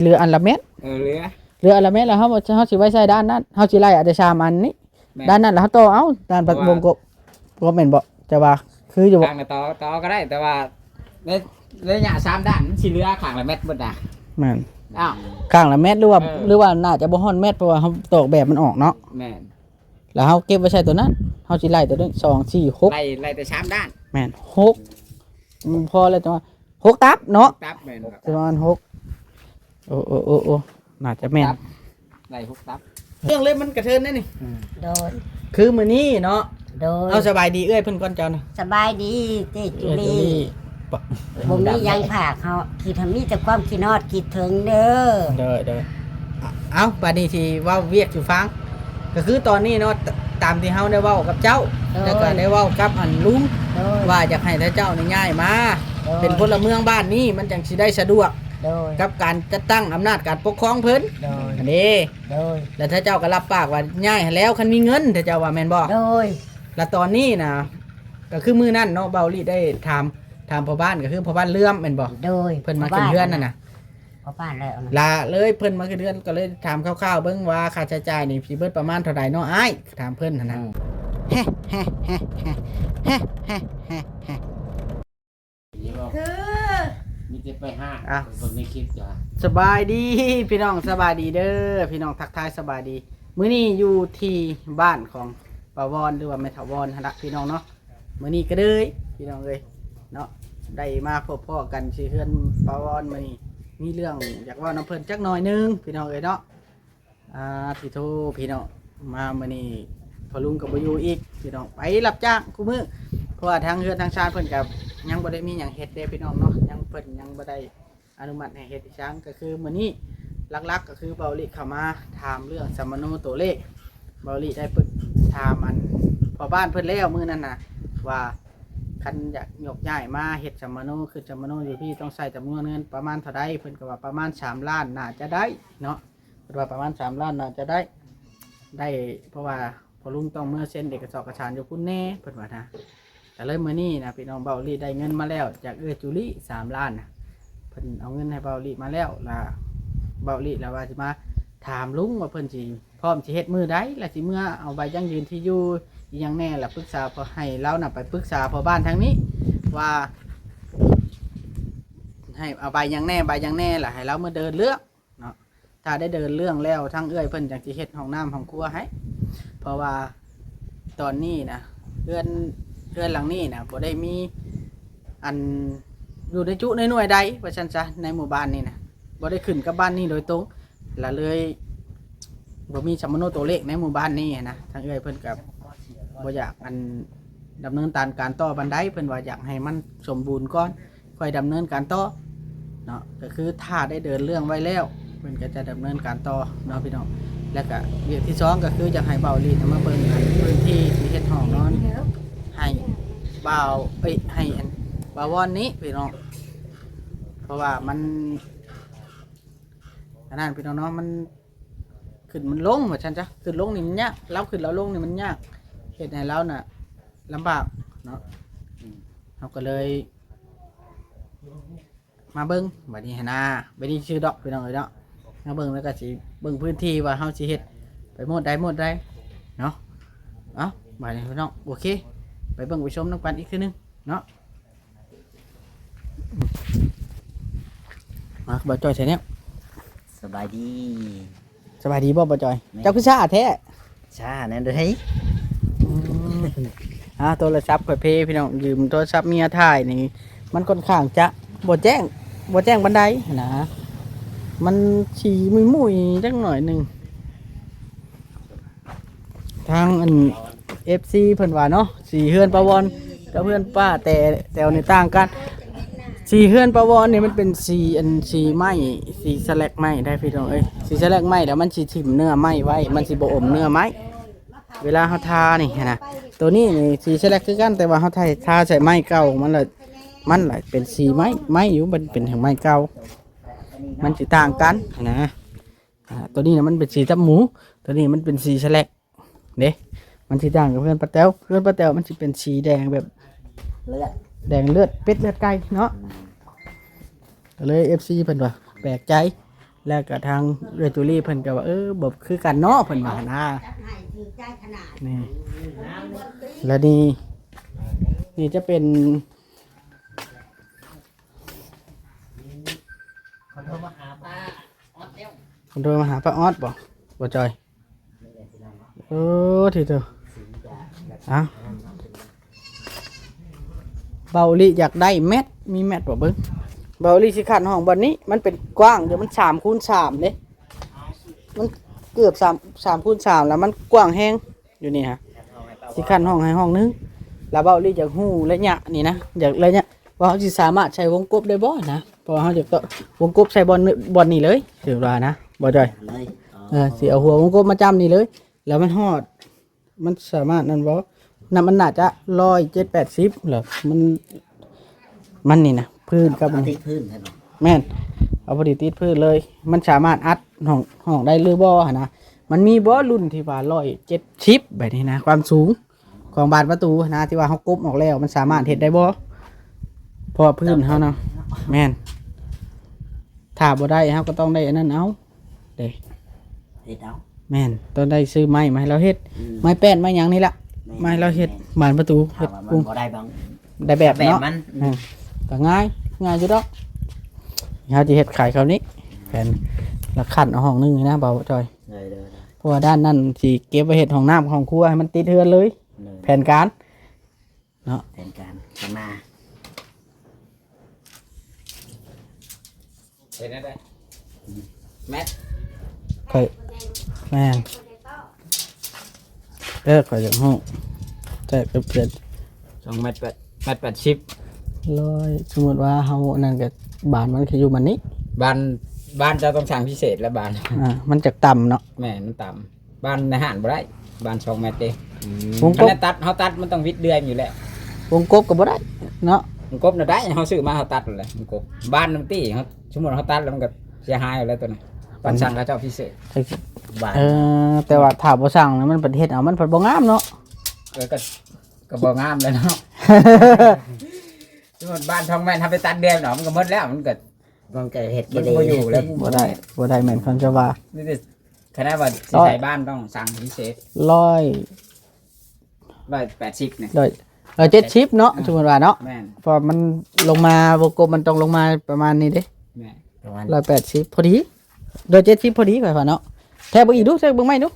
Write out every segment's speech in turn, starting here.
ເຫຼືອອັນລະແມັດ ເອີ ເຫຼືອ ເຫຼືອອັນລະແມັດ ແລ້ວເຮົາ ເຮົາຊິໄວ້ໃສ່ດ້ານນັ້ນ ເຮົາຊິໄລ່ເອົາແຕ່ສາມອັນນີ້ ແມ່ນ ດ້ານນັ້ນ ແລ້ວເຮົາຕໍ່ເອົາດ້ານ ເພາະວ່າ ວົງກົບ ບໍ່ແມ່ນບໍ່? ແຕ່ວ່າຄືຢູ່ບໍ່? ທາງນະ ຕໍ່ ຕໍ່ກໍໄດ້ ແຕ່ວ່າໃນໄລຍະສາມດ້ານມັນຊິເຫຼືອຂ້າງລະແມັດເບິດນະ. ແມ່ນ ອ້າວ ຂ້າງລະແມັດ ຫຼືວ່າ ເອີ ຫຼືວ່າໜ້າຈະບໍ່ຮອດແມັດ ເພາະວ່າເຮົາຕອກແບບມັນອອກເນາະ. ແມ່ນ ແລ້ວເຮົາເກັບໄວ້ໃສ່ຕົວນັ້ນ ເຮົາຊິໄລ່ຕົວນີ້ ສອງ ສີ່ ຫົກ ໄລ່ ໄລ່ແຕ່ສາມດ້ານ. ແມ່ນ ຫົກ ອືມ ພໍແລ້ວ ແຕ່ວ່າຫົກຕັບເນາະ ຫົກຕັບ ແມ່ນ ປະມານຫົກ ໂອ້ ໂອ້ ໂອ້ ໂອ້ ໜ້າຈະແມ່ນ ຕັບ ໄດ້ຫົກຕັບ ເລື່ອງເລັບມັນກະເທີນໄດ໋ນີ້. ອືມ ໂດຍ ຄືມື້ນີ້ເນາະ ໂດຍ ເອົາ ສະບາຍດີເອື້ອຍເພິ່ນກ່ອນ ເຈົ້ານະ. ສະບາຍດີເຈ້ ເອື້ອຍຈູລີ ຈູລີ ບໍ່ມີຫຍັງຝາກເຮົາ ຄິດ ມີແຕ່ຄວາມຄິດຮອດຄິດເຖິງເດີ. ໂດຍ ໂດຍ ເອົາ ບາດນີ້ຊິເວົ້າວຽກສູ່ຟັງ ກໍຄືຕອນນີ້ເນາະ ຕ- ຕາມທີ່ເຮົາໄດ້ເວົ້າກັບເຈົ້າ ໂດຍ ແລ້ວກໍໄດ້ເວົ້າກັບອັນລຸງ ໂດຍ ວ່າຢາກໃຫ້ເຈົ້ານີ້ຍ້າຍມາ ໂດຍ ເປັນພົນລະເມືອງບ້ານນີ້ ມັນຈັ່ງຊິໄດ້ສະດວກ ໂດຍ ກັບການຈັດຕັ້ງອຳນາດການປົກຄອງເພິ່ນ ໂດຍ ອັນນີ້ ໂດຍ ແລ້ວເຈົ້າກໍຮັບປາກວ່າຍ້າຍໃຫ້ແລ້ວ ຄັນມີເງິນ ເຈົ້າວ່າແມ່ນບໍ່? ໂດຍ ແລ້ວຕອນນີ້ນະ ກໍຄືມື້ນັ້ນເນາະ ເບົາລີໄດ້ຖາມ ຖາມພໍ່ບ້ານ ກໍຄືພໍ່ບ້ານເຫຼື້ອມແມ່ນບໍ່? ໂດຍ ເພິ່ນມາຂຶ້ນເຮືອນນັ້ນນະ ພໍ່ບ້ານແລ້ວນະ ລະເລີຍເພິ່ນມາຂຶ້ນເຮືອນ ກໍເລີຍຖາມຄ່າວໆເບິ່ງວ່າຄ່າໃຊ້ຈ່າຍນີ້ຊິເບິດປະມານເທົ່າໃດເນາະອ້າຍ? ຖາມເພິ່ນຫັ້ນນະ. ອືມ ຄື ມີແຕ່ໄປຫາ ອ່ະ ເບິ່ງໃນຄລິບຈ້າ. ສະບາຍດີພີ່ນ້ອງ ສະບາຍດີເດີພີ່ນ້ອງ ທັກທາຍສະບາຍດີ. ມື້ນີ້ຢູ່ທີ່ບ້ານຂອງປ້າວອນ ຫຼືວ່າແມ່ທ້າວອນຫັ້ນລະພີ່ນ້ອງເນາະ. ມື້ນີ້ກໍເລີຍພີ່ນ້ອງເອີຍເນາະ ໄດ້ມາພົບພໍ້ກັນທີ່ເຮືອນປ້າວອນ. ມື້ນີ້ມີເລື່ອງຢາກເວົ້ານຳເພິ່ນຈັກໜ້ອຍໜຶ່ງພີ່ນ້ອງເອີຍເນາະ. ອາ ຕິໂທ ພີ່ນ້ອງ ມາມື້ນີ້ພໍ່ລຸງກໍບໍ່ຢູ່ອີກພີ່ນ້ອງ ໄປຮັບຈ້າງຄູ່ມື້ ເພາະວ່າທາງເຮືອນທາງຊານເພິ່ນກໍຍັງບໍ່ໄດ້ມີຫຍັງເຮັດເດ້ພີ່ນ້ອງເນາະ ຍັງ ເພິ່ນຍັງບໍ່ໄດ້ອະນຸມັດໃຫ້ເຮັດອີ່ຫຍັງ. ກໍຄືມື້ນີ້ຫຼັກໆ ກໍຄືເບົາລີເຂົ້າມາຖາມເລື່ອງສຳມະໂນໂຕເລກ. ເບົາລີໄດ້ປຶກຖາມອັນພໍ່ບ້ານເພິ່ນແລ້ວມື້ນັ້ນນະ ວ່າຄັນຢາກຍົກຍ້າຍມາເຮັດສຳມະໂນ ຂຶ້ນສຳມະໂນຢູ່ພີ້ ຕ້ອງໃຊ້ຈຳນວນເງິນປະມານເທົ່າໃດ? ເພິ່ນກໍວ່າປະມານສາມລ້ານ ໜ້າຈະໄດ້ເນາະ. ເພິ່ນວ່າປະມານສາມລ້ານ ໜ້າຈະໄດ້ ໄດ້ ເພາະວ່າພໍ່ລຸງຕ້ອງເມືອເຊັນເອກະສອກກະສານຢູ່ພຸ້ນແດ່ ເພິ່ນວ່ານະ. ກໍເລີຍມື້ນີ້ນະ ພີ່ນ້ອງ ເບົາລີໄດ້ເງິນມາແລ້ວຈາກເອື້ອຍຈູລີ ສາມລ້ານນະ ເພິ່ນເອົາເງິນໃຫ້ເບົາລີມາແລ້ວ ລະເບົາລີລະວ່າຊິມາຖາມລຸງວ່າເພິ່ນຊິພ້ອມຊິເຮັດມື້ໃດ ລະຊິເມືອເອົາໃບຢັ້ງຢືນທີ່ຢູ່ອີ່ຫຍັງແດ່ ລະປຶກສາ ພໍໃຫ້ລາວນະໄປປຶກສາພໍ່ບ້ານທາງນີ້ວ່າ ໃຫ້ເອົາໃບຫຍັງແດ່ ໃບຫຍັງແດ່ ລະໃຫ້ລາວມາເດີນເລື່ອງ ເນາະ. ຖ້າໄດ້ເດີນເລື່ອງແລ້ວ ທາງເອື້ອຍເພິ່ນຈັ່ງຊິເຮັດຫ້ອງນ້ຳຫ້ອງຄົວໃຫ້ ເພາະວ່າຕອນນີ້ນະ ເຮືອນ ເຮືອນຫຼັງນີ້ນະ ບໍ່ໄດ້ມີອັນ ຢູ່ໃນຈຸໃນໜ່ວຍໃດວ່າຊັ້ນຊະ ໃນໝູ່ບ້ານນີ້ນະ ບໍ່ໄດ້ຂຶ້ນກັບບ້ານນີ້ໂດຍຕົງ ລະເລີຍບໍ່ມີສຳມະໂນໂຕເລກໃນໝູ່ບ້ານນີ້ນະ. ທາງເອື້ອຍເພິ່ນກໍບໍ່ຢາກອັນ ດຳເນີນການຕໍ່ປານໃດ ເພິ່ນວ່າຢາກໃຫ້ມັນສົມບູນກ່ອນ ຄ່ອຍດຳເນີນການຕໍ່ເນາະ. ກໍຄືຖ້າໄດ້ເດີນເລື່ອງໄວ້ແລ້ວ ເພິ່ນກໍຈະດຳເນີນການຕໍ່ເນາະພີ່ນ້ອງ. ແລ້ວກໍວຽກທີສອງ ກໍຄືຢາກໃຫ້ເບົາລີນະມາເບິ່ງອັນພື້ນທີ່ທີ່ເຮັດຫ້ອງນອນໃຫ້ບ່າວ ເອີຍ ໃຫ້ອັນບ່າວວອນນີ້ພີ່ນ້ອງ ເພາະວ່າມັນ ອັນນັ້ນພີ່ນ້ອງເນາະ ມັນຂຶ້ນມັນລົງວ່າຊັ້ນຊະ ຂຶ້ນລົງນີ້ມັນຍາກ ລາວຂຶ້ນລາວລົງນີ້ມັນຍາກ ເຮັດໃຫ້ລາວນະລຳບາກເນາະ. ເຮົາກໍເລີຍມາເບິ່ງບາດນີ້ຫັ້ນນາ ບາດນີ້ຊື່ດອກພີ່ນ້ອງເອີຍເນາະ ມາເບິ່ງແລ້ວກໍຊິເບິ່ງພື້ນທີ່ວ່າເຮົາຊິເຮັດໄປໝົດໃດໝົດໃດເນາະ. ເອົ້າ ບາດນີ້ພີ່ນ້ອງ ໂອເຄ ໄປເບິ່ງໄປຊົມນຳກັນອີກເທື່ອໜຶ່ງເນາະ. ມາ ບ່າວຈ່ອຍ Channel ສະບາຍດີ ສະບາຍດີບໍ່ ບ່າວຈ່ອຍ? ແມ່ນ ເຈົ້າຄືຊ້າແທ້? ຊ້າແນວໃດ? ອືມ ອ່າ ໂທລະສັບຂ້ອຍເພ ພີ່ນ້ອງ ຢືມໂທລະສັບເມຍຖ່າຍນີ້ ມັນຂ້ອນຂ້າງຈະບໍ່ແຈ້ງ ບໍ່ແຈ້ງປານໃດນະ ມັນຊິມຸຍໆຈັກໜ້ອຍໜຶ່ງ. ທາງອັນ ເອັຟຊີ ເພິ່ນວ່າເນາະ ສີເຮືອນປ້າວອນກັບເຮືອນປ້າແຕ ແຕວນີ້ຕ່າງກັນ. ສີເຮືອນປ້າວອນນີ້ມັນເປັນສີອັນ ສີໄມ້ ສີສະແລັກໄມ້ໄດ໋ພີ່ນ້ອງເອີຍ ສີສະແລັກໄມ້ ແລ້ວມັນຊິຖິ້ມເນື້ອໄມ້ໄວ້ ມັນຊິບໍ່ອົມເນື້ອໄມ້ ເວລາເຮົາທານີ້ຫັ້ນນະ. ໂຕນີ້ນີ້ສີສະແລັກຄືກັນ ແຕ່ວ່າເຮົາທາ ທາໃສ່ໄມ້ເກົ່າ ມັນລະ ມັນລະເປັນສີໄມ້ ໄມ້ຢູ່ ມັນເປັນທາງໄມ້ເກົ່າ ມັນຊິຕ່າງກັນຫັ້ນນະ. ອ່າ ໂຕນີ້ນະມັນເປັນສີຕັບໝູ ໂຕນີ້ມັນເປັນສີສະແລັກເດ້ ມັນຊິຕ່າງກັບເຮືອນປ້າແຕວ ເຮືອນປ້າແຕວມັນຊິເປັນສີແດງແບບເລືອດ ແດງເລືອດເປັດເລືອດໄກ່ເນາະ. ອືມ ກໍເລີຍ ເອັຟຊີ ເພິ່ນວ່າແປກໃຈ ແລ້ວກໍທາງເອື້ອຍຕູລີເພິ່ນກໍວ່າ ເອີ ບໍ່ຄືກັນເນາະ ເພິ່ນວ່ານະ. ນີ້ ແລ້ວນີ້ ນີ້ຈະເປັນ ເພິ່ນໂທມາຫາປ້າອອດບໍ່ ບໍ່ຈ່ອຍ? ໂອ້ ທີ່ໂຕ ເອົ້າ ເບົາລີຢາກໄດ້ແມັດ ມີແມັດບໍ່ເບິ່ງ? ເບົາລີຊິຂັດຫ້ອງບ່ອນນີ້ ມັນເປັນກວ້າງຢູ່ ມັນສາມຄູນສາມເດ້ ມັນເກືອບສາມ ສາມຄູນສາມ ແລ້ວມັນກວ້າງແຮງຢູ່ນີ້ຮະ. ຊິຂັດຫ້ອງໃຫ້ຫ້ອງໜຶ່ງ ແລ້ວເບົາລີຢາກຮູ້ໄລຍະນີ້ນະ ຢາກໄລຍະ ວ່າເຮົາຊິສາມາດໃສ່ວົງກົບໄດ້ບໍ່ນະ ເພາະວ່າເຮົາຈະເຈາະວົງກົບໃສ່ບ່ອນ ບ່ອນນີ້ເລີຍ ຖືວ່ານະ ບໍ່ຈ່ອຍ? ເອີ ຊິເອົາຫົວວົງກົບມາຈ້ຳນີ້ເລີຍ ແລ້ວມັນຮອດ ມັນສາມາດນັ້ນບໍ່? ນ້ຳມັນໜ້າຈະຮ້ອຍເຈັດແປດສິບ ແລ້ວມັນ ມັນນີ້ນະ ພື້ນກັບ ເອົາຕິດພື້ນໃຊ່ບໍ່? ແມ່ນ ເອົາພໍດີຕິດພື້ນເລີຍ ມັນສາມາດອັດຫ້ອງ ຫ້ອງໄດ້ຫຼືບໍ່ຫັ້ນນະ? ມັນມີບໍ່ລຸ້ນທີ່ວ່າຮ້ອຍເຈັດສິບແບບນີ້ນະ ຄວາມສູງ ຂອງບານປະຕູນະ ທີ່ວ່າເຮົາກົບອອກແລ້ວ ມັນສາມາດເຮັດໄດ້ບໍ່? ເພາະວ່າພື້ນເຮົາເນາະ ແມ່ນ ຖ້າບໍ່ໄດ້ເຮົາກໍຕ້ອງໄດ້ອັນນັ້ນເອົາເດ້ ເຮັດເອົາ ແມ່ນ ຕ້ອງໄດ້ຊື້ໄມ້ມາໃຫ້ລາວເຮັດ ອືມ ໄມ້ແປ້ນໄມ້ຫຍັງນີ້ລະ ແມ່ນ ມາໃຫ້ລາວເຮັດ ແມ່ນ ບານປະຕູ ຖ້າວ່າມັນບໍ່ໄດ້ບາງ ໄດ້ແບບເນາະ ແບບມັນ ອືມ ກໍງ່າຍ ງ່າຍຢູ່ດອກ ເຮົາຈະເຮັດຂາຍຄາວນີ້ ແຜນລະຂັ້ນເອົາຫ້ອງໜຶ່ງນີ້ນະ ເບົາຈ່ອຍ ໂດຍ ໂດຍ ໂດຍ ເພາະວ່າດ້ານນັ້ນຊິເກັບໄວ້ເຮັດຫ້ອງນ້ຳຫ້ອງຄົວໃຫ້ມັນຕິດເຮືອນເລີຍ ໂດຍ ແຜນການເນາະ ແຜນການຂ້າງໜ້າ ເປັນແນວໃດ? ແມັດ ຂ້ອຍ ແມ່ນ ເອີ ຂ້ອຍຢາກຮູ້ ແຕ່ກໍເປັນ ສອງແມັດແປດ ແມັດແປດສິບ ຮ້ອຍ ສົມມຸດວ່າເຮົາອັນນັ້ນກໍບານມັນຄືຢູ່ມັນນີ້ ບານ ບານເຈົ້າຕ້ອງສ້າງພິເສດແລ້ວບານ ອ່າ ມັນຈະຕ່ຳເນາະ ແມ່ນ ມັນຕ່ຳ ບານໃນຮ້ານບໍ່ໄດ້ ບານສອງແມັດເດ້ ອືມ ວົງກົບ ຄັນຕັດ ເຮົາຕັດມັນຕ້ອງວິດເດືອຍຢູ່ແລ້ວ ວົງກົບກໍບໍ່ໄດ້ເນາະ ວົງກົບນະໄດ້ ເຮົາຊື້ມາເຮົາຕັດແລ້ວ ວົງກົບ ບານມັນຕິ ເຮົາ ສົມມຸດເຮົາຕັດແລ້ວມັນກໍເສຍຫາຍແລ້ວຕົວນັ້ນ ຕ້ອງສັ່ງເຂົາເຈົ້າພິເສດ ບານ ເອີ ແຕ່ວ່າຖ້າບໍ່ສັ່ງແລ້ວມັນເຮັດເອົາ ມັນພັດບໍ່ງາມເນາະ ເອີ ກໍ ກໍບໍ່ງາມແລ້ວເນາະ ສົມມຸດບານສອງແມັດ ເຮົາໄປຕັດເດືອຍເນາະ ມັນກໍໝົດແລ້ວ ມັນກໍ ມັນກໍເຮັດ ມັນບໍ່ຢູ່ແລ້ວ ບໍ່ໄດ້ ບໍ່ໄດ້ ແມ່ນຄວາມຈະວ່າ ມີແຕ່ ຄັນວ່າຊິໃສ່ບານຕ້ອງສັ່ງພິເສດ ຮ້ອຍ ຮ້ອຍແປດສິບນີ້ ຮ້ອຍ ຮ້ອຍເຈັດສິບເນາະ ສົມມຸດວ່າເນາະ ແມ່ນ ເພາະມັນລົງມາ ວົງກົບມັນຕ້ອງລົງມາປະມານນີ້ເດ້ ແມ່ນ ປະມານ ຮ້ອຍແປດສິບພໍດີ ຮ້ອຍເຈັດສິບພໍດີ ຂ້ອຍວ່າເນາະ ແທກເບິ່ງອີກດູ ແທກເບິ່ງໃໝ່ດູ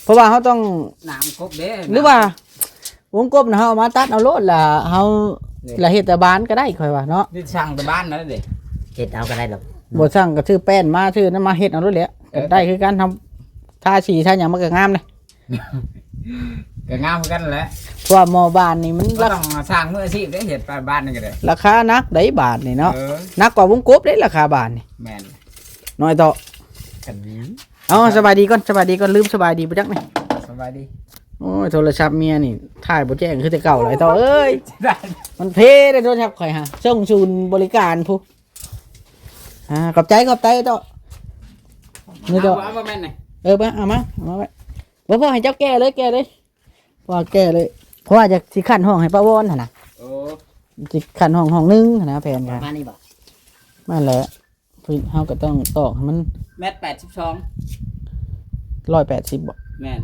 ເພາະວ່າເຮົາຕ້ອງ ໜາມັນກົບເດ້ ຫຼືວ່າວົງກົບນະ ເຮົາເອົາມາຕັດເອົາໂລດ ລະເຮົາ ນີ້ ລະເຮັດແຕ່ບານກໍໄດ້ ຂ້ອຍວ່າເນາະ ນີ້ສ້າງແຕ່ບານນັ້ນເດ້ ເຮັດເອົາກໍໄດ້ດອກ ບໍ່ຊ່າງກໍຊື້ແປ້ນມາ ຊື້ນັ້ນມາເຮັດເອົາໂລດແຫຼະ ເອີ ກໍໄດ້ຄືກັນ ເຮົາທາສີທາຫຍັງມັນກໍງາມເດ້ ກໍງາມຄືກັນແຫຼະ ເພາະວ່າໝໍ້ບານນີ້ມັນ ກໍຕ້ອງສ້າງມືອາຊີບເດ້ ເຮັດບານນີ້ກໍໄດ້ ລາຄາໜັກໄດ໋ບານນີ້ເນາະ ເອີ ໜັກກວ່າວົງກົບເດ້ ລາຄາບານນີ້ ແມ່ນ ນ້ອຍເຕາະ ກັນນີ້ ເອົາ ສະບາຍດີກ່ອນ ສະບາຍດີກ່ອນ ລືມສະບາຍດີບໍ່ຈັກນີ້ ສະບາຍດີ ໂອ້ຍ ໂທລະສັບເມຍນີ້ ຖ່າຍບໍ່ແຈ້ງຄືແຕ່ເກົ່າຫຼາຍເຕາະເອີຍ ໄດ້ ມັນເພເດ້ໂທລະສັບຂ້ອຍຫາ ສົ່ງສູນບໍລິການພຸ້ນ ອ່າ ຂອບໃຈ ຂອບໃຈເຕາະ ນີ້ເຕາະ ເອົາ ເອົາ ບໍ່ແມ່ນນີ້ ເອີ ເບິ່ງ ເອົາມາ ເອົາມາໄວ້ ບໍ່ພໍໃຫ້ເຈົ້າແກ່ເລີຍ ແກ່ເລີຍ ເພາະວ່າແກ່ເລີຍ ເພາະວ່າຢາກຊິຂັດຫ້ອງໃຫ້ປ້າວອນຫັ້ນນະ ໂອ້ ຊິຂັດຫ້ອງ ຫ້ອງໜຶ່ງຫັ້ນນະ ແຜນການ ປະມານນີ້ບໍ່ ນັ້ນແຫຼະ ເຮົາກໍຕ້ອງຕອກໃຫ້ມັນ ແມັດແປດສິບສອງ ຮ້ອຍແປດສິບບໍ່ ແມ່ນ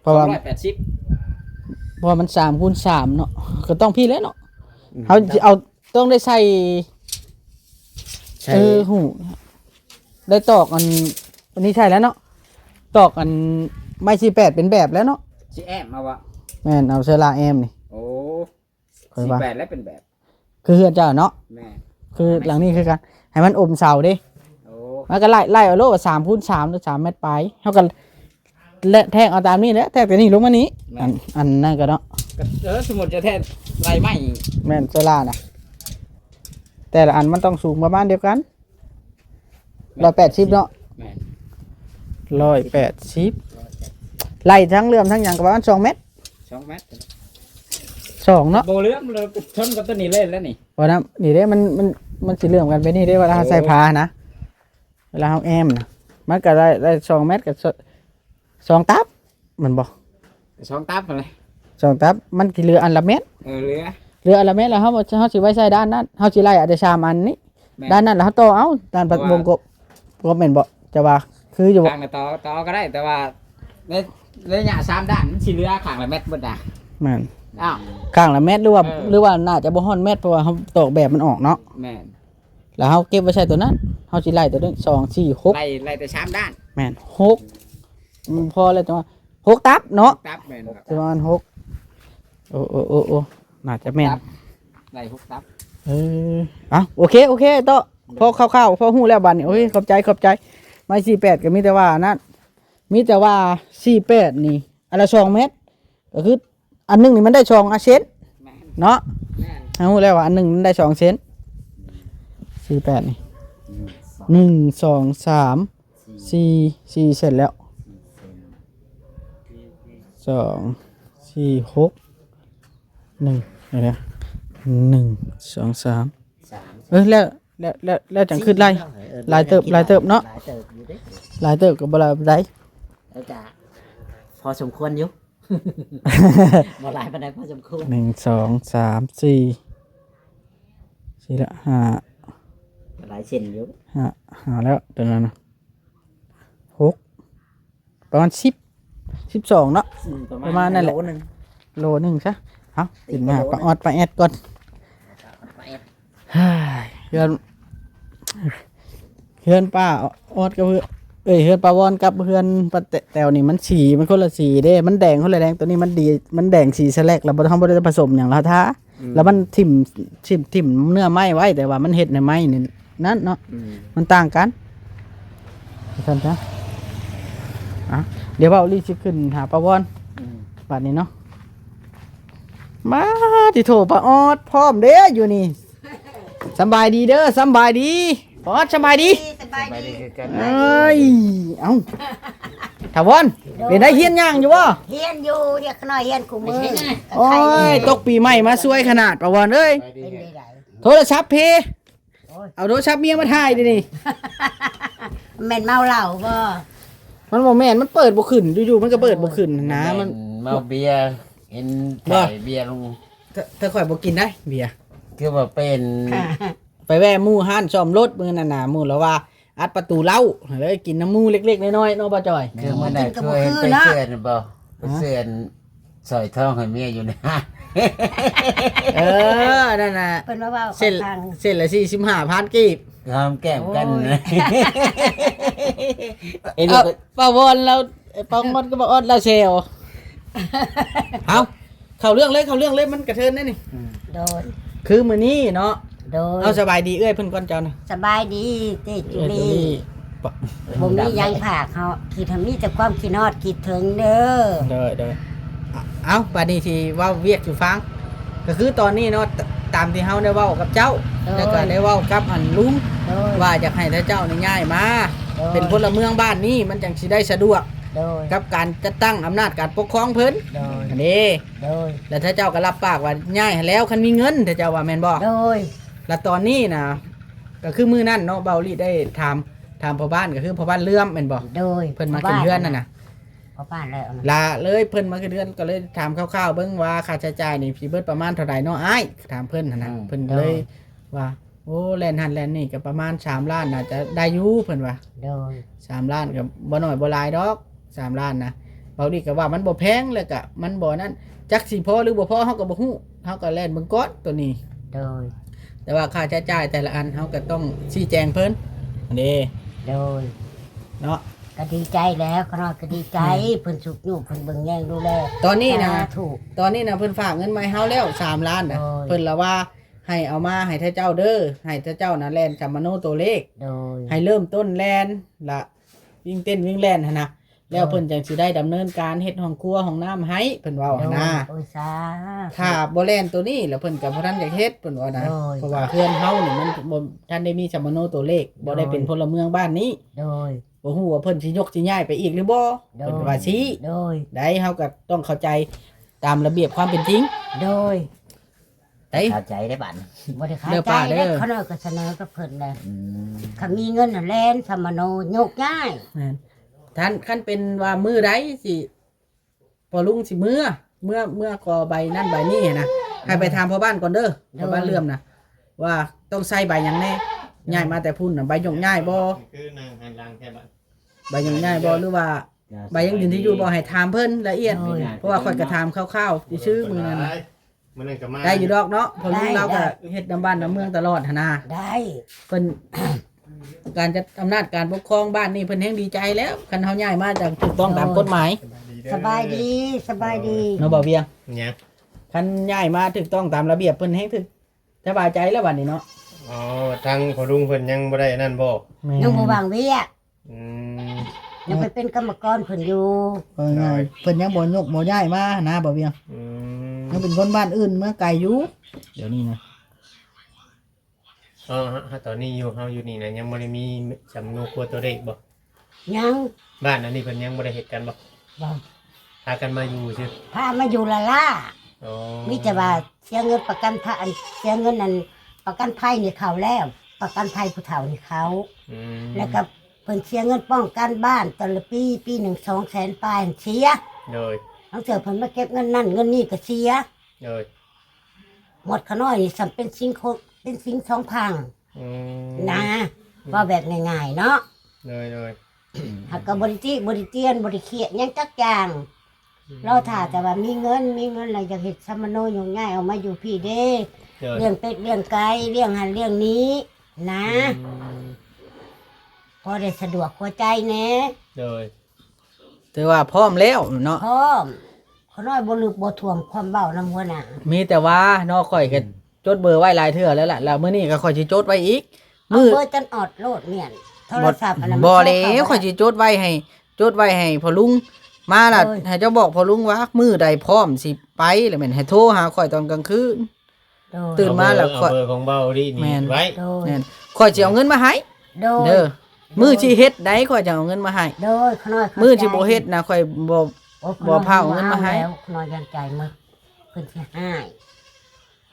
ເພາະວ່າ ສອງຮ້ອຍແປດສິບ ເພາະວ່າມັນສາມຄູນສາມເນາະ ກໍຕ້ອງພີ້ແຫຼະເນາະ ອືມ ເຮົາຊິເອົາ ຕ້ອງໄດ້ໃສ່ ໃສ່ ເອີ ຫູ ໄດ້ຕອກອັນ ອັນນີ້ໃສ່ແລ້ວເນາະ ຕອກອັນໄມ້ສີ່ແປດເປັນແບບແລ້ວເນາະ ຊິແອ້ມເອົາວະ ແມ່ນ ເອົາເຊື້ອລາແອ້ມນີ້ ໂອ້ ຂ້ອຍວ່າ ສີ່ແປດແລ້ວເປັນແບບ ຄືເຮືອນເຈົ້າເນາະ ແມ່ນ ຄືຫຼັງນີ້ຄືກັນ ໃຫ້ມັນອົມເສົາເດ້ ໂອ້ ມັນກໍໄລ່ ໄລ່ເອົາໂລດວ່າສາມຄູນສາມ ຫຼື ສາມແມັດປາຍ ເຮົາກໍ ແລະ ແທກເອົາຕາມນີ້ແຫຼະ ແທກແຕ່ນີ້ລົງມານີ້ ແມ່ນ ອັນ ອັນນັ້ນກໍເນາະ ກໍ ເອີ ສົມມຸດຈະແທກໄລ່ໄມ້ ແມ່ນ ໂຊລານະ ແຕ່ລະອັນມັນຕ້ອງສູງປະມານດຽວກັນ ຮ້ອຍແປດສິບເນາະ ແມ່ນ ຮ້ອຍແປດສິບ ໄລ່ທັງເຫຼື້ອມທັງຫຍັງກໍປະມານສອງແມັດ ສອງແມັດ ສອງເນາະ ບໍ່ເຫຼື້ອມເລີຍ ຊົນກັບຕົວນີ້ເລີຍແລ້ວນີ້ ບໍ່ນຳ ນີ້ເດ້ ມັນ ມັນ ມັນຊິເຫຼື້ອມກັນໄປນີ້ເດ້ ເວລາເຮົາໃສ່ຜ້ານະ ເວລາເຮົາແອ້ມນະ ມັນກໍໄດ້ ໄດ້ສອງແມັດ ກໍສອງຕັບ ແມ່ນບໍ່? ສອງຕັບຫັ້ນແຫຼະ ສອງຕັບ ມັນຊິເຫຼືອອັນລະແມັດ ເອີ ເຫຼືອ ເຫຼືອອັນລະແມັດ ແລ້ວເຮົາ ເຮົາຊິໄວ້ໃສ່ດ້ານນັ້ນ ເຮົາຊິໄລ່ເອົາແຕ່ສາມອັນນີ້ ແມ່ນ ດ້ານນັ້ນ ແລ້ວເຮົາຕໍ່ເອົາດ້ານ ເພາະວ່າ ວົງກົບ ກວມແມ່ນບໍ່? ຈະວ່າຄືຢູ່ບໍ່? ຂ້າງລະຕໍ່ ຕໍ່ກໍໄດ້ ແຕ່ວ່າໃນໄລຍະສາມດ້ານມັນຊິເຫຼືອຂ້າງລະແມັດເບິດນະ. ແມ່ນ ອ້າວ ຂ້າງລະແມັດ ຫຼືວ່າ ເອີ ຫຼືວ່າໜ້າຈະບໍ່ຮອດແມັດ ເພາະວ່າເຮົາຕອກແບບມັນອອກເນາະ. ແມ່ນ ແລ້ວເຮົາເກັບໄວ້ໃສ່ຕົວນັ້ນ ເຮົາຊິໄລ່ຕົວນີ້ ສອງ ສີ່ ຫົກ ໄລ່ ໄລ່ແຕ່ສາມດ້ານ. ແມ່ນ ຫົກ ອືມ ພໍແລ້ວ ແຕ່ວ່າຫົກຕັບເນາະ ຕັບແມ່ນ ປະມານຫົກ ໂອ້ ໂອ້ ໂອ້ ໂອ້ ໜ້າຈະແມ່ນ ຕັບ ໄດ້ຫົກຕັບ. ເອີ ເອົ້າ ໂອເຄ ໂອເຄ ໂຕະ ພໍຄ່າວໆ ພໍຮູ້ແລ້ວບັດນີ້. ໂອ້ຍ ຂອບໃຈ ຂອບໃຈ. ໄມ້ສີ່ແປດກໍມີແຕ່ວ່າອັນນັ້ນ ມີແຕ່ວ່າສີ່ແປດນີ້ ອັນລະສອງແມັດ ກໍຄືອັນໜຶ່ງນີ້ມັນໄດ້ສອງເຊັນ ແມ່ນ ເນາະ. ແມ່ນ ເຮົາຮູ້ແລ້ວວ່າອັນໜຶ່ງມັນໄດ້ສອງເຊັນ ສີ່ແປດນີ້ ອືມ ໜຶ່ງ ສອງ ສາມ ສີ່ ສີ່ເຊັນແລ້ວ ສອງ ສີ່ ຫົກ ໜຶ່ງ ເດີ ໜຶ່ງ ສອງ ສາມ ສາມ ເອີ ແລ້ວ ແລ້ວ ແລ້ວ ແລ້ວຈັ່ງຄຶດໄລ່ ເອີ ຫຼາຍເຕີບ ຫຼາຍເຕີບເນາະ ຫຼາຍເຕີບຢູ່ເດ້ ຫຼາຍເຕີບກໍບໍ່ຫຼາຍປານໃດ ແລ້ວກະພໍສົມຄວນຢູ່ ບໍ່ຫຼາຍປານໃດ ພໍສົມຄວນ ໜຶ່ງ ສອງ ສາມ ສີ່ ສີ່ລະ ຫ້າ ກໍຫຼາຍເຊັນຢູ່ ຫ້າ ຫ້າແລ້ວ ຕົວນັ້ນນະ ຫົກ ປະມານສິບ ສິບສອງເນາະ ອືມ ປະມານນັ້ນແຫຼະ ໂລໜຶ່ງ ໂລໜຶ່ງຊະ. ເອົາ ກິນມາປາອອດປາແອດກ່ອນ ປາອອດປາແອດ ເຮືອນ ເຮືອນປ້າອອດກັບເຮືອນ ເອີຍ ເຮືອນປ້າວອນກັບເຮືອນປ້າແຕ- ແຕວນີ້ມັນສີມັນຄົນລະສີເດ້ ມັນແດງຄົນລະແດງ ຕົວນີ້ມັນດີ ມັນແດງສີສະແລັກ ແລ້ວບໍ່ ເຮົາບໍ່ໄດ້ປະສົມຫຍັງ ແລ້ວທາ ອືມ ແລ້ວມັນຖິ້ມ ຖິ້ມ ຖິ້ມເນື້ອໄມ້ໄວ້ ແຕ່ວ່າມັນເຮັດໃນໄມ້ນີ້ ນັ້ນເນາະ ອືມ ມັນຕ່າງກັນ ວ່າຊັ້ນຊະ. ອ່ະ ດຽວເວົ້າລີ້ຊິຂຶ້ນຫາປ້າວອນ ອືມ ບາດນີ້ເນາະ ມາ ຕິໂທ ປ້າອອດພ້ອມເດ້ຢູ່ນີ້ ສຳບາຍດີເດີ ສຳບາຍດີ ປ້າອອດ ສຳບາຍດີ ສະບາຍດີ ເອີຍ ເອົ້າ ຖາວອນ ເປັນໄດ ຮຽນຍ່າງຢູ່ບໍ່? ຮຽນຢູ່ ເດັກນ້ອຍຮຽນຄູ່ມື້ ໂອ້ຍ ຕົກປີໃໝ່ມາສວຍຂະໜາດ ປ້າວອນເອີຍ ເປັນໄດ ໂທລະສັບເພ ໂອ້ຍ ເອົາໂທລະສັບເມຍມາຖ່າຍເດນີ້ ແມ່ນເມົາເຫຼົ້າບໍ່? ມັນບໍ່ແມ່ນ ມັນເປີດບໍ່ຂຶ້ນ ຢູ່ໆມັນກໍເປີດບໍ່ຂຶ້ນນະ ມັນ ເມົາເບຍ ເຫັນຂາຍເບຍລົງ ແຕ່ ແຕ່ຂ້ອຍບໍ່ກິນໄດເບຍ ຄືວ່າເປັນ ໄປແວ່ໝູ່ຮ້ານສ້ອມລົດມື້ນັ້ນນະ ໝູ່ລາວວ່າອັດປະຕູເລົ້າ ເລີຍກິນນຳໝູ່ເລັກໆນ້ອຍໆເນາະ ປ້າຈອຍ ຄືມື້ນັ້ນຄືເຫັນໄປເຊື່ອນບໍ່? ໄປເຊື່ອນ ສອຍທອງໃຫ້ເມຍຢູ່ນະ ເອີ ນັ້ນນະ ເພິ່ນມາເວົ້າ ເສັ້ນ ເສັ້ນລະສີ່ສິບຫ້າພັນກີບ ຫອມແກ້ມກັນ ໂອ້ຍ ເຫັນ ເອີ ປ້າວອນລາວ ປ້າວອນກັບປ້າອອດລາວແຊວ ເອົາ ເຂົ້າເລື່ອງເລີຍ ເຂົ້າເລື່ອງເລີຍ ມັນກະເທີນໄດ໋ນີ້ ອືມ ໂດຍ ຄືມື້ນີ້ເນາະ ໂດຍ ເອົາ ສະບາຍດີເອື້ອຍເພິ່ນກ່ອນ ເຈົ້ານະ ສະບາຍດີເຈ້ຈູລີ ເອື້ອຍຈູລີ ບໍ່ມີຫຍັງຝາກເຮົາ ຄິດ ມີແຕ່ຄວາມຄິດຮອດຄິດເຖິງເດີ ໂດຍ ໂດຍ ເອົາ ບາດນີ້ຊິເວົ້າວຽກສູ່ຟັງ ກໍຄືຕອນນີ້ເນາະ ຕ- ຕາມທີ່ເຮົາໄດ້ເວົ້າກັບເຈົ້າ ໂດຍ ແລ້ວກໍໄດ້ເວົ້າກັບອັນລຸງ ໂດຍ ວ່າຢາກໃຫ້ເຈົ້ານີ້ຍ້າຍມາ ໂດຍ ເປັນພົນລະເມືອງບ້ານນີ້ ມັນຈັ່ງຊິໄດ້ສະດວກ ໂດຍ ກັບການຈັດຕັ້ງອຳນາດການປົກຄອງເພິ່ນ ໂດຍ ອັນນີ້ ໂດຍ ແລ້ວເຈົ້າກໍຮັບປາກວ່າຍ້າຍໃຫ້ແລ້ວ ຄັນມີເງິນ ເຈົ້າວ່າແມ່ນບໍ່? ໂດຍ ແລ້ວຕອນນີ້ນະ ກໍຄືມື້ນັ້ນເນາະ ເບົາລີໄດ້ຖາມ ຖາມພໍ່ບ້ານ ກໍຄືພໍ່ບ້ານເຫຼື້ອມແມ່ນບໍ່? ໂດຍ ເພິ່ນມາຂຶ້ນເຮືອນນັ້ນນະ ພໍ່ບ້ານແລ້ວນະ ລະເລີຍ ເພິ່ນມາຂຶ້ນເຮືອນ ກໍເລີຍຖາມຄ່າວໆເບິ່ງວ່າຄ່າໃຊ້ຈ່າຍນີ້ຊິເບິດປະມານເທົ່າໃດເນາະອ້າຍ? ຖາມເພິ່ນຫັ້ນນະ ອືມ ເພິ່ນ ໂດຍ ເລີຍວ່າ ໂອ້ ແລ່ນຫັ້ນແລ່ນນີ້ກໍປະມານສາມລ້ານ ໜ້າຈະໄດ້ຢູ່ ເພິ່ນວ່າ ໂດຍ ສາມລ້ານກໍບໍ່ໜ້ອຍບໍ່ຫຼາຍດອກ ສາມລ້ານນະ ເບົາລີກໍວ່າມັນບໍ່ແພງ ແລ້ວກໍມັນບໍ່ນັ້ນ ຈັກຊິພໍຫຼືບໍ່ພໍເຮົາກໍບໍ່ຮູ້ ເຮົາກໍແລ່ນເບິ່ງກ່ອນໂຕນີ້ ໂດຍ ແຕ່ວ່າຄ່າໃຊ້ຈ່າຍແຕ່ລະອັນເຮົາກໍຕ້ອງຊີ້ແຈງເພິ່ນ ອັນນີ້ ໂດຍ ເນາະ ກໍດີໃຈແລ້ວ ຂ້ານ້ອຍກໍດີໃຈ ອືມ ເພິ່ນຊຸກຍູ້ ເພິ່ນເບິ່ງແຍງດູແລ ຕອນນີ້ນະ ສາທຸ ຕອນນີ້ນະ ເພິ່ນຝາກເງິນມາໃຫ້ເຮົາແລ້ວສາມລ້ານນະ ໂດຍ ເພິ່ນລະວ່າໃຫ້ເອົາມາໃຫ້ເຈົ້າເດີ ໃຫ້ເຈົ້ານະແລ່ນສຳມະໂນໂຕເລກ ໂດຍ ໃຫ້ເລີ່ມຕົ້ນແລ່ນລະ ວິ່ງເຕັ້ນວິ່ງແລ່ນຫັ້ນນະ ແລ້ວເພິ່ນຈັ່ງຊິໄດ້ດຳເນີນການເຮັດຫ້ອງຄົວຫ້ອງນ້ຳໃຫ້ ເພິ່ນເວົ້າຫັ້ນນະ ໂດຍ ໂອ້ຍ ສາທຸ ຖ້າບໍ່ແລ່ນໂຕນີ້ ແລ້ວເພິ່ນກໍບໍ່ທັນຢາກເຮັດ ເພິ່ນວ່ານະ ໂດຍ ເພາະວ່າເຮືອນເຮົານີ້ມັນບໍ່ທັນໄດ້ມີສຳມະໂນໂຕເລກ ໂດຍ ບໍ່ໄດ້ເປັນພົນລະເມືອງບ້ານນີ້ ໂດຍ ບໍ່ຮູ້ວ່າເພິ່ນຊິຍົກຊິຍ້າຍໄປອີກຫຼືບໍ່ ໂດຍ ເພິ່ນວ່າຊີ້ ໂດຍ ໃດ ເຮົາກໍຕ້ອງເຂົ້າໃຈຕາມລະບຽບຄວາມເປັນຈິງ ໂດຍ ໄດ້ ເຂົ້າໃຈໄດ້ບາດນີ້ ບໍ່ໄດ້ຄາໃຈເດີ ເດີ ເຂົານ້ອຍກໍສະເໜີກັບເພິ່ນແຫຼະ ອືມ ຄັນມີເງິນຫັ້ນແລ່ນສຳມະໂນຍົກຍ້າຍ ແມ່ນ ທ່ານ ຄັນເປັນວ່າມື້ໃດຊິ ພໍ່ລຸງຊິເມືອ ເມືອ ເມືອຂໍໃບນັ້ນໃບນີ້ຫັ້ນນະ ໃຫ້ໄປຖາມພໍ່ບ້ານກ່ອນເດີ ໂດຍ ພໍ່ບ້ານເຫຼື້ອມນະ ວ່າຕ້ອງໃຊ້ໃບຫຍັງແດ່ ຍ້າຍມາແຕ່ພຸ້ນນະ ໃບຍົກຍ້າຍບໍ່? ຄືນັ່ງຫັນຫຼັງແທ້ບາດ ໃບຍັງຍ້າຍບໍ່ ຫຼືວ່າໃບຍັງຢືນທີ່ຢູ່ບໍ່? ໃຫ້ຖາມເພິ່ນລະອຽດ ໂດຍ ເພາະວ່າຂ້ອຍກໍຖາມຄ່າວໆຊື່ໆມື້ນັ້ນນະ ມື້ນັ້ນກໍມາ ໄດ້ຢູ່ດອກເນາະ ເພາະລຸງລາວກໍ ໄດ້ ເຮັດນຳບ້ານນຳເມືອງຕະຫຼອດຫັ້ນນະ ໄດ້ ເພິ່ນ ການຈັດອຳນາດການປົກຄອງບ້ານນີ້ ເພິ່ນແຮງດີໃຈແລ້ວ ຄັນເຮົາຍ້າຍມາຢ່າງຖືກຕ້ອງຕາມກົດໝາຍ. ສະບາຍດີເດີ ສະບາຍດີ ສະບາຍດີ ເນາະ ບ່າວວຽງ ຫຍັງ? ຄັນຍ້າຍມາຖືກຕ້ອງຕາມລະບຽບ ເພິ່ນແຮງຖືກ ສະບາຍໃຈແລ້ວບັດນີ້ເນາະ. ອໍ ທາງພໍ່ລຸງເພິ່ນຍັງບໍ່ໄດ້ອັນນັ້ນບໍ່? ແມ່ນ ຍັງບໍ່ວ່າງວຽກ. ອືມ ຍັງໄປເປັນກຳມະກອນເພິ່ນຢູ່. ເອີ ໂດຍ ເພິ່ນຍັງບໍ່ຍົກບໍ່ຍ້າຍມານະ ບ່າວວຽງ. ອືມ ຍັງເປັນຄົນບ້ານອື່ນເມືອງໄກຢູ່ ດຽວນີ້ນະ. ອໍ ເຮົາ ເຮົາ ຕອນນີ້ຢູ່ ເຮົາຢູ່ນີ້ນະ ຍັງບໍ່ໄດ້ມີສຳມະໂນຄົວຕົວເລກບໍ່? ຍັງ ບ້ານອັນນີ້ເພິ່ນຍັງບໍ່ໄດ້ເຮັດກັນບໍ່? ບໍ່ ພາກັນມາຢູ່ຊື່ ພາມາຢູ່ລ້າໆ. ອໍ ມີແຕ່ວ່າເສຍເງິນປະກັນພະ ອັນ ເສຍເງິນອັນປະກັນໄພນີ້ເຂົ້າແລ້ວ ປະກັນໄພຜູ້ເຖົ້ານີ້ເຂົ້າ. ອືມ ແລ້ວກໍເພິ່ນເສຍເງິນປ້ອງກັນບ້ານແຕ່ລະປີ ປີໜຶ່ງສອງແສນປາຍຫັ້ນເສຍ. ໂດຍ ບາງເທື່ອເພິ່ນມາເກັບເງິນນັ້ນເງິນນີ້ກໍເສຍ. ໂດຍ ໝົດຂະນ້ອຍນີ້ສ່ຳເປັນສິງຄົນ ເປັນສິງສອງພັງ. ອືມ ນະ ອືມ ເວົ້າແບບງ່າຍໆເນາະ. ໂດຍໆ ຫາກກໍບໍ່ໄດ້ຕິ ບໍ່ໄດ້ຕຽນ ບໍ່ໄດ້ຄຽດຫຍັງຈັກຢ່າງ. ອືມ ລໍຖ້າແຕ່ວ່າມີເງິນ ມີເງິນແລ້ວຢາກເຮັດສຳມະໂນໂຍກຍ້າຍອອກມາຢູ່ພີ້ເດ້. ໂດຍ ລ້ຽງເປັດລ້ຽງໄກ່ ລ້ຽງຫັ້ນລ້ຽງນີ້ນະ. ອືມ ພໍໄດ້ສະດວກຫົວໃຈແດ່. ໂດຍ ຖືວ່າພ້ອມແລ້ວເນາະ. ພ້ອມ ຂ້ານ້ອຍບໍ່ລຶກບໍ່ຖ້ວມຄວາມເວົ້ານຳຫົວໜ້າ. ມີແຕ່ວ່າເນາະ ຂ້ອຍກໍ ອືມ ຈົດເບີໄວ້ຫຼາຍເທື່ອແລ້ວລະ ແລ້ວມື້ນີ້ກໍຂ້ອຍຊິຈົດໄວ້ອີກ. ເອົາມື້ ເບີຈົນອອດໂລດ ແມ່ນ ໂທລະສັບອັນນັ້ນ ບໍ່ແລ້ວ ຂ້ອຍຊິຈົດໄວ້ໃຫ້ ຈົດໄວ້ໃຫ້ພໍ່ລຸງມາລະ. ໂດຍ ໃຫ້ເຈົ້າບອກພໍ່ລຸງວ່າມື້ໃດພ້ອມຊິໄປ ແລ້ວແມ່ນໃຫ້ໂທຫາຂ້ອຍຕອນກາງຄືນ. ໂດຍ ຕື່ນມາແລ້ວ ເອົາເບີ ຂ້ອຍ ເອົາເບີຂອງເບົາລີນີ້ ແມ່ນ ໄວ້. ໂດຍ ແມ່ນ ຂ້ອຍຊິເອົາເງິນມາໃຫ້. ໂດຍ ເດີ ໂດຍ ມື້ຊິເຮັດໃດ ຂ້ອຍຈະເອົາເງິນມາໃຫ້. ໂດຍ ຂ້ານ້ອຍ ມື້ຊິບໍ່ເຮັດນະ ຂ້ອຍບໍ່ ໂອ້ ບໍ່ພາເອົາເງິນມາໃຫ້. ຂ້ານ້ອຍຍັງໃຈໝົດ ເພິ່ນຊິຮ້າຍ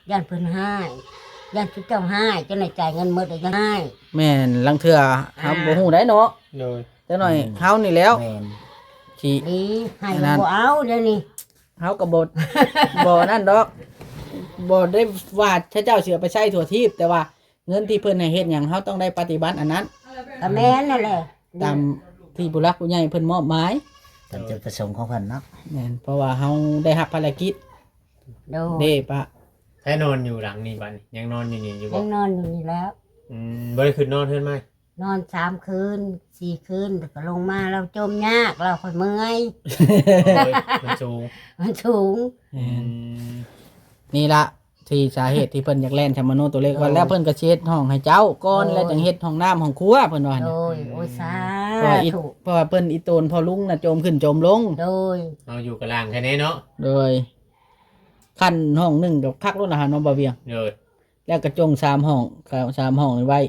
ຢ້ານເພິ່ນຮ້າຍ ຢ້ານຊຸມເຈົ້າຮ້າຍ ເຈົ້າໜ້າຍຈ່າຍເງິນໝົດແລ້ວຍັງຮ້າຍ. ແມ່ນ ລາງເທື່ອເຮົາ ອ່າ ບໍ່ຮູ້ໄດ໋ເນາະ. ໂດຍ ຈັກໜ້ອຍ ອືມ ເຮົານີ້ແລ້ວ ແມ່ນ ຊິ ນີ້ໃຫ້ ອັນນັ້ນ ບໍ່ເອົາດຽວນີ້. ເຮົາກໍບໍ່ ບໍ່ນັ້ນດອກ ບໍ່ໄດ້ວ່າເຂົາເຈົ້າຊິເອົາໄປໃຊ້ທົ່ວທີບ ແຕ່ວ່າເງິນທີ່ເພິ່ນໃຫ້ເຮັດຫຍັງ ເຮົາຕ້ອງໄດ້ປະຕິບັດອັນນັ້ນ. ກໍແມ່ນນັ້ນແຫຼະ ຕາມທີ່ຜູ້ຫຼັກຜູ້ໃຫຍ່ເພິ່ນມອບໝາຍ ຕາມຈຸດປະສົງຂອງເພິ່ນເນາະ. ແມ່ນ ເພາະວ່າເຮົາໄດ້ຮັບພາລະກິດ. ໂດຍ ເດ້ປະ ໃຜນອນຢູ່ຫຼັງນີ້ບັດນີ້ ຍັງນອນຢູ່ນີ້ຢູ່ບໍ່? ຍັງນອນຢູ່ນີ້ແລ້ວ. ອືມ ບໍ່ໄດ້ຂຶ້ນນອນເຮືອນໃໝ່? ນອນສາມຄືນສີ່ຄືນ ແລ້ວກໍລົງມາ ລາວຈົມຍາກ ລາວຂ້ອຍເມື່ອຍ. ໂອ້ຍ ມັນສູງ ມັນສູງ. ອືມ ນີ້ລະທີ່ສາເຫດທີ່ເພິ່ນຢາກແລ່ນສຳມະໂນຕົວເລກກ່ອນ. ໂດຍ ແລ້ວເພິ່ນກໍຊິເຮັດຫ້ອງໃຫ້ເຈົ້າກ່ອນ. ໂດຍ ແລ້ວຈຶ່ງເຮັດຫ້ອງນ້ຳຫ້ອງຄົວເພິ່ນວ່າ. ໂດຍ ໂອ້ຍ ສາທຸ ເພາະວ່າອີ ເພາະວ່າເພິ່ນອີໂຕນພໍ່ລຸງນະ ໂຈມຂຶ້ນໂຈມລົງ. ໂດຍ ເຮົາຢູ່ກະລ່າງແຄ່ນີ້ເນາະ. ໂດຍ ຂັ້ນຫ້ອງໜຶ່ງກໍຄັກໂລດນະເນາະ ບ່າວວຽງ. ໂດຍ ແລ້ວກະຈົງສາມຫ້ອງ ສາມຫ້ອງນີ້ໄວ້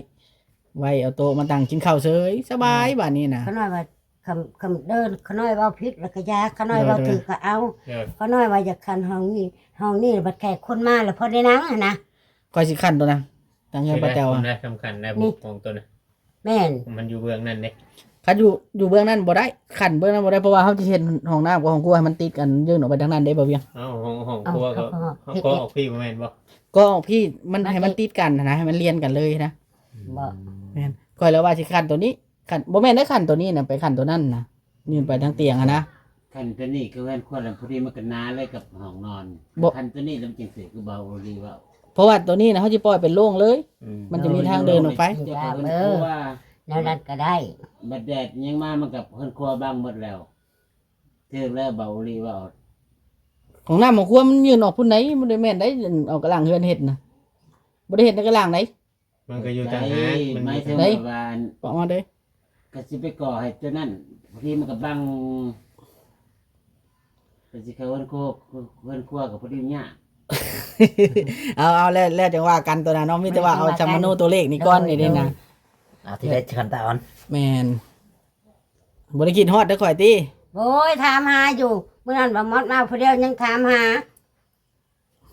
ໄວ້ເອົາໂຕະມາຕັ້ງກິນເຂົ້າເສີຍ ສະບາຍ. ອືມ ບາດນີ້ນະ ຂ້ານ້ອຍວ່າ ຄຳ ຄຳເດີ ຂ້ານ້ອຍເວົ້າຜິດແລ້ວກະຢ່າ ຂ້ານ້ອຍເວົ້າຖືກກະເອົາ. ໂດຍ ຂ້ານ້ອຍວ່າຢາກຂັ້ນຫ້ອງນີ້ ຫ້ອງນີ້ບັດແຂກຄົນມາແລ້ວພໍໄດ້ນັ່ງຫັ້ນນະ. ຂ້ອຍຊິຂັ້ນໂຕນະ ຕັ້ງເຮືອນປະເຈົ້າ ສຳຄັນໄດ້ ໂດຍ ຂອງໂຕນະ. ແມ່ນ ມັນຢູ່ເບື້ອງນັ້ນເດ້. ຄັນຢູ່ ຢູ່ເບື້ອງນັ້ນບໍ່ໄດ້ ຂັ້ນເບື້ອງນັ້ນບໍ່ໄດ້ ເພາະວ່າເຮົາຊິເຮັດຫ້ອງນ້ຳກັບຫ້ອງຄົວໃຫ້ມັນຕິດກັນ ຍື່ນອອກໄປທາງນັ້ນເດ້ ບ່າວວຽງ. ເອົ້າ ຫ້ອງ ຫ້ອງຄົວກໍ ເອົ້າ ກໍອອກພີ້ບໍ່ແມ່ນບໍ່? ກໍອອກພີ້ ມັນ ໃຫ້ມັນຕິດກັນຫັ້ນນະ ໃຫ້ມັນລຽນກັນເລີຍນະ. ບໍ່ ແມ່ນ ຂ້ອຍລະວ່າຊິຂັ້ນໂຕນີ້ ຂັ້ນ ບໍ່ແມ່ນໄດ້ຂັ້ນໂຕນີ້ນະ ໄປຂັ້ນໂຕນັ້ນນະ ຍື່ນໄປທາງຕຽງຫັ້ນນະ. ຂັ້ນໂຕນີ້ຄືເຮືອນຄົວລະ ພໍດີມັນກໍໜາເລີຍກັບຫ້ອງນອນ. ບໍ່ ຂັ້ນໂຕນີ້ລະມັນຈັ່ງຊິຄືເບົາອີ່ຫຼີເວົ້າ. ເພາະວ່າໂຕນີ້ນະ ເຮົາຊິປ່ອຍເປັນໂລ່ງເລີຍ. ອືມ ມັນຈະມີທາງເດີນອອກໄປ. ໂດຍ ເອີ ແນວນັ້ນກໍໄດ້. ບັດແດດຫຍັງມາມັນກໍເຮືອນຄົວບັງໝົດແລ້ວ. ຖືກແລ້ວເບົາອີ່ຫຼີເວົ້າ. ຫ້ອງນ້ຳຫ້ອງຄົວມັນຍື່ນອອກພຸ້ນໃດ໋ ບໍ່ໄດ້ແມ່ນໃດ໋ ເອົາກະລ່າງເຮືອນເຮັດນະ ບໍ່ໄດ້ເຮັດໃນກະລ່າງໃດ໋. ມັນກໍຢູ່ຕ່າງຫາກ ໄດ້ ມັນຢູ່ຕ່າງຫາກ ໄດ້ ປະມານເດ້ ກໍຊິໄປກໍ່ໃຫ້ຕົວນັ້ນ ບາງທີມັນກໍບັງ ກໍຊິເຂົ້າເຮືອນຄົວ ເຮືອນຄົວກໍພໍດີຍາກ. ເອົາ ເອົາ ແລ້ວ ແລ້ວຈັ່ງວ່າກັນຕົວນັ້ນເນາະ ມີແຕ່ວ່າເອົາສຳມະໂນຕົວເລກນີ້ກ່ອນ ໂດຍ ນີ້ເດ້ນະ ໂດຍ ເອົາທີລະຂັ້ນຕອນ. ແມ່ນ ບໍ່ໄດ້ຄິດຮອດເດີຂ້ອຍຕິ. ໂອ້ຍ ຖາມຫາຢູ່ ມື້ນັ້ນວ່າມອດມາຜູ້ດຽວຍັງຖາມຫາ.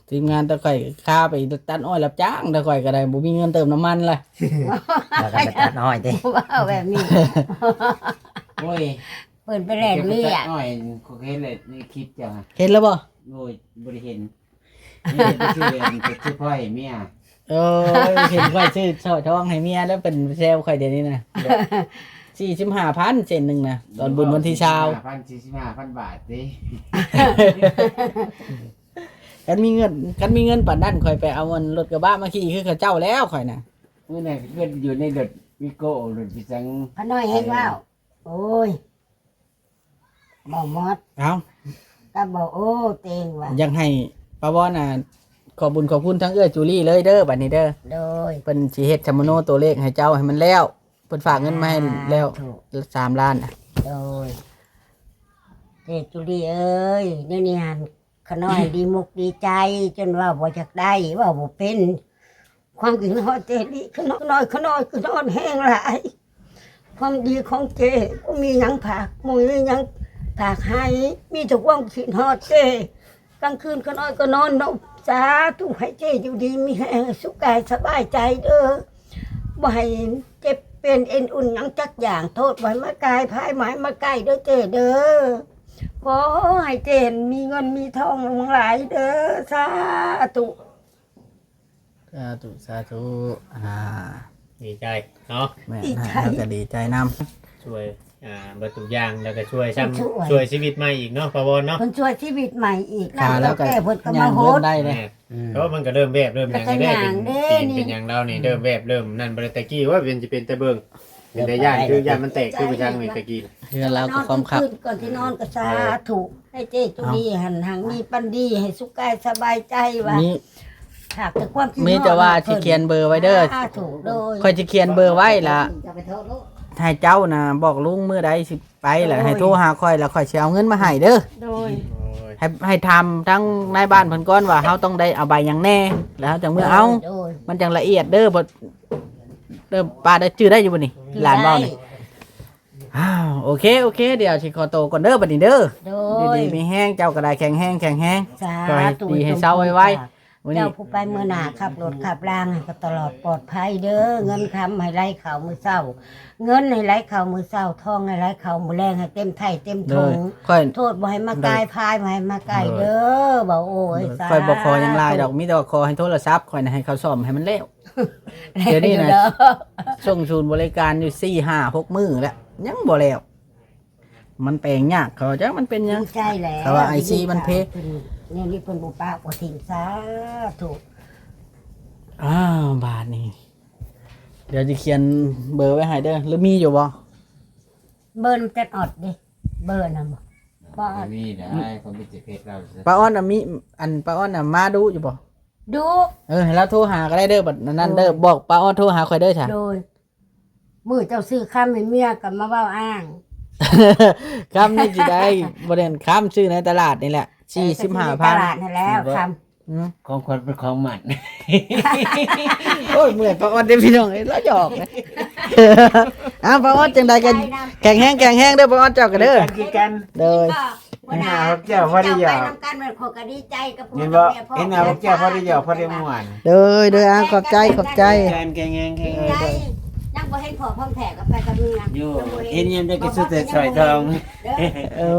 ທີມງານຕາຂ້ອຍຄາໄປຕັດອ້ອຍຮັບຈ້າງ ຕາຂ້ອຍກໍໄດ້ ບໍ່ມີເງິນເຕີມນ້ຳມັນລະ ວ່າກັນໄປຕັດອ້ອຍຕິ ເວົ້າແບບນີ້. ໂອ້ຍ ເພິ່ນໄປແລ່ນວຽກ ຕັດອ້ອຍ ຂ້ອຍເຫັນແລ້ວໃນຄລິບເຈົ້າ ເຫັນແລ້ວບໍ່? ໂອ້ຍ ບໍ່ໄດ້ເຫັນ ນີ້ໄປຊື້ ໄປຊື້ພອຍໃຫ້ເມຍ. ໂອ້ຍ ເຫັນຂ້ອຍຊື້ສ້ອຍທອງໃຫ້ເມຍແລ້ວ ເພິ່ນແຊວຂ້ອຍດຽວນີ້ນະ ສີ່ສິບຫ້າພັນເສັ້ນໜຶ່ງນະ ຕອນບຸນວັນທີຊາວ ສີ່ສິບຫ້າພັນ ສີ່ສິບຫ້າພັນບາດຕິ. ຄັນມີເງິນ ຄັນມີເງິນປານນັ້ນ ຂ້ອຍໄປເອົາອັນລົດກະບະມາຂີ່ຄືເຂົາເຈົ້າແລ້ວຂ້ອຍນະ. ມື້ນັ້ນເພິ່ນຢູ່ໃນລົດວີໂກ້ ລົດພິສັງ ຂ້ານ້ອຍເຫັນເວົ້າ ໂອ້ຍ ເວົ້າໝົດ ເອົ້າ ກໍເວົ້າ ໂອ້ ເຕັງວ່າ ຢາກໃຫ້ປ້າວອນນະ ຂອບບຸນຂອບຄຸນທັງເອື້ອຍຈູລີເລີຍເດີ ບັດນີ້ເດີ ໂດຍ ເພິ່ນຊິເຮັດສຳມະໂນຕົວເລກໃຫ້ເຈົ້າໃຫ້ມັນແລ້ວ ເພິ່ນຝາກເງິນມາໃຫ້ແລ້ວ ສາທຸ ສາມລ້ານນະ ໂດຍ ເອື້ອຍຈູລີເອີຍ ແນວນີ້ຫັ້ນ ຂ້ານ້ອຍດີມົກດີໃຈ ຈົນເວົ້າບໍ່ຢາກໄດ້ ເວົ້າບໍ່ເປັນ ຄວາມຄິດຮອດເຈ້ລີ ຂ້ານ້ອຍ ຂ້ານ້ອຍ ຂ້ານ້ອຍແຮງຫຼາຍ ຄວາມດີຂອງເຈ້ ບໍ່ມີຫຍັງຝາກ ບໍ່ມີຫຍັງຝາກໃຫ້ ມີແຕ່ຄວາມຄິດຮອດເຈ້ ກາງຄືນຂ້ານ້ອຍກໍນອນນົບ ສາທຸ ໃຫ້ເຈ້ຢູ່ດີມີແຮງ ສຸກກາຍສະບາຍໃຈເດີ ບໍ່ໃຫ້ເຈັບເປັນເອັນອຸ່ນຫຍັງຈັກຢ່າງ ໂທດບໍ່ໃຫ້ມາກາຍ ພາຍບໍ່ໃຫ້ມາໃກ້ເດີເຈ້ເດີ ຂໍໃຫ້ເຈ້ມີເງິນມີທອງຫຼວງຫຼາຍເດີ ສາທຸ. ສາທຸ ສາທຸ ອ່າ ດີໃຈເນາະ ແມ່ນ ດີໃຈ ເຮົາກໍດີໃຈນຳ ຊ່ວຍ ອ່າ ເບິດທຸກຢ່າງ ແລ້ວກໍຊ່ວຍຊ້ຳ ຊ່ວຍ ຊ່ວຍຊີວິດໃໝ່ອີກເນາະ ປ້າວອນເນາະ ເພິ່ນຊ່ວຍຊີວິດໃໝ່ອີກ ແລ້ວກໍ ແກ້ເພິ່ນກໍມາໂຫດ ໄດ້ເດ້ ອືມ ເອີ ມັນກໍເລີ່ມແບບເລີ່ມຫຍັງໄດ້ ເປັນ ເປັນຫຍັງລາວນີ້ ອືມ ເລີ່ມແບບເລີ່ມນັ້ນບໍ່ໄດ້ ແຕ່ກີ້ວ່າເປັນ ຊິເປັນແຕ່ເບິ່ງ ເປັນຕາຢ້ານ ຄືຢ້ານມັນແຕກ ຄືໄປທາງນີ້ຕະກີ້ ເຮືອນລາວກໍຄວາມຄັບ ນອນກາງຄືນກ່ອນຊິນອນກໍສາທຸ ໃຫ້ເຈ້ຈຸລີຫັ້ນຮັ່ງມີປັນດີ ໃຫ້ສຸກກາຍສະບາຍໃຈວ່າ ມີ ຫາກແຕ່ຄວາມຄິດ ມີແຕ່ວ່າຊິຂຽນເບີໄວ້ເດີ ສາທຸ ໂດຍ ຂ້ອຍຊິຂຽນເບີໄວ້ລະ ໃຫ້ເຈົ້ານະບອກລຸງມື້ໃດຊິໄປລະ ໃຫ້ໂທຫາຂ້ອຍລະ ຂ້ອຍຊິເອົາເງິນມາໃຫ້ເດີ ໂດຍ ໃຫ້ ໃຫ້ຖາມທາງນາຍບ້ານເພິ່ນກ່ອນວ່າເຮົາຕ້ອງໄດ້ເອົາໃບຫຍັງແດ່ ລະເຮົາຈັ່ງເມືອເອົາ ໂດຍ ມັນຈັ່ງລະອຽດເດີ ບໍ່ ເດີ ປ້າໄດ້ຈື່ໄດ້ຢູ່ບໍ່ນີ້ ຈື່ໄດ້ ຫຼານເວົ້ານີ້ ອ້າວ ໂອເຄ ໂອເຄ ດຽວຊິຂໍໂຕກ່ອນເດີບັດນີ້ເດີ ໂດຍ ຢູ່ດີມີແຮງ ເຈົ້າກໍໄດ້ແຂງແຮງ ແຂງແຮງ ສາທຸ ຂໍໃຫ້ດີໃຫ້ເຊົາໄວໆ ມື້ນີ້ ເຈົ້າຜູ້ໄປມື້ໜ້າ ຂັບລົດຂັບລາງໃຫ້ກໍຕະຫຼອດປອດໄພເດີ ເງິນຄຳໃຫ້ໄຫຼເຂົ້າມື້ເຊົ້າ ເງິນໃຫ້ໄຫຼເຂົ້າມື້ເຊົ້າ ທອງໃຫ້ໄຫຼເຂົ້າມື້ແລງ ໃຫ້ເຕັມໄຖເຕັມຖົງ ໂດຍ ຂ້ອຍ ໂທດບໍ່ໃຫ້ມາກາຍ ໂດຍ ພາຍບໍ່ໃຫ້ມາໃກ້ເດີ ໂດຍ ເວົ້າໂອ້ຍ ໂດຍ ສາທຸ ຂ້ອຍບໍ່ຂໍຫຍັງຫຼາຍດອກ ມີແຕ່ວ່າຂໍໃຫ້ໂທລະສັບຂ້ອຍນະ ໃຫ້ເຂົາສ້ອມໃຫ້ມັນແລ້ວ ດຽວນີ້ນະ ສົ່ງສູນບໍລິການຢູ່ສີ່ ຫ້າ ຫົກມື້ແລ້ວ ຍັງບໍ່ແລ້ວ ມັນແປງຍາກ ເຂົາຈັກມັນເປັນຫຍັງ ດີໃຈແລ້ວ ເຂົາວ່າໄອຊີມັນເພ ເພິ່ນ ແນວນີ້ເພິ່ນບໍ່ປະບໍ່ຖິ້ມ ສາທຸ ອ້າວ ບາດນີ້ ດຽວຊິຂຽນເບີໄວ້ໃຫ້ເດີ ຫຼືມີຢູ່ບໍ່? ເບີນຳແຕ່ອອດເດ້ ເບີນຳບໍ່? ບໍ່ ບໍ່ມີໄດ້ ຄົນມີແຕ່ເພຈລາວ ປ້າອອນນະມີ ອັນ ປ້າອອນນະມາດຸຢູ່ບໍ່? ດຸ ເອີ ໃຫ້ລາວໂທຫາກໍໄດ້ເດີ ບັດນັ້ນເດີ ໂດຍ ບອກປ້າອອນໂທຫາຂ້ອຍເດີຊະ ໂດຍ ມື້ເຈົ້າຊື້ຄຳໃຫ້ເມຍກໍມາເວົ້າອ້າງ ຄຳນີ້ຊິໄດ້ ບໍ່ແມ່ນຄຳ ຊື້ໃນຕະຫຼາດນີ້ແຫຼະ ເອີ ສີ່ສິບຫ້າພັນ ຕະຫຼາດຫັ້ນແຫຼະ ຄຳ ອືມ ຂອງຂວັນເປັນຂອງໝັ້ນ ໂອ້ຍ ເມື່ອຍປ້າອອດເດ້ພີ່ນ້ອງເອີຍ ລາວຫຍອກເດ້ ອ້າວ ປ້າອອດ ຈັ່ງໃດກໍແຂງແຮງ ແຂງແຮງເດີ ປ້າອອດ ເຈົ້າກໍເດີ ຄືກັນ ຄືກັນ ໂດຍ ເຫັນໜ້າພວກເຈົ້າພໍໄດ້ຫຍອກ ໄປນຳກັນ ຂ້ອຍກໍດີໃຈກັບ ເຫັນບໍ່ ເຫັນໜ້າພວກເຈົ້າພໍໄດ້ຫຍອກ ພໍໄດ້ມ່ວນ ໂດຍ ໂດຍ ອ້າວ ຂອບໃຈ ຂອບໃຈ ແຂງແຮງ ແຂງແຮງ ດີໃຈ ຍັງບໍ່ເຫັນພໍ່ຂອງແທ້ກໍໄປກັບເມຍ ຢູ່ ຍັງບໍ່ເຫັນ ເຫັນຍາມໃດກໍສຸດແຕ່ສ້ອຍທອງ ເອີ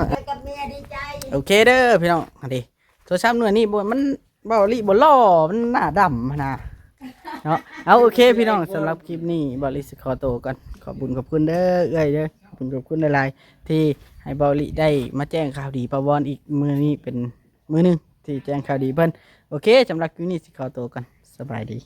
ໄປກັບເມຍ ດີໃຈ ໂອເຄເດີພີ່ນ້ອງ ອັນນີ້ ໂທລະສັບໜ່ວຍນີ້ບໍ່ ມັນ ເວົ້າອີ່ຫຼີບໍ່ຫຼໍ່ ມັນໜ້າດຳຫັ້ນນະ ເນາະ ເອົາ ໂອເຄພີ່ນ້ອງ ສຳລັບຄລິບນີ້ ເວົ້າອີ່ຫຼີຊິຂໍໂຕກ່ອນ ຂອບບຸນຂອບຄຸນເດີເອື້ອຍເດີ ຂອບບຸນຂອບຄຸນຫຼາຍໆ ທີ່ໃຫ້ເວົ້າອີ່ຫຼີໄດ້ມາແຈ້ງຂ່າວດີປ້າວອນອີກ ມື້ນີ້ເປັນມື້ໜຶ່ງທີ່ແຈ້ງຂ່າວດີເພິ່ນ ໂອເຄ ສຳລັບຄລິບນີ້ຊິຂໍໂຕກ່ອນ ສະບາຍດີ.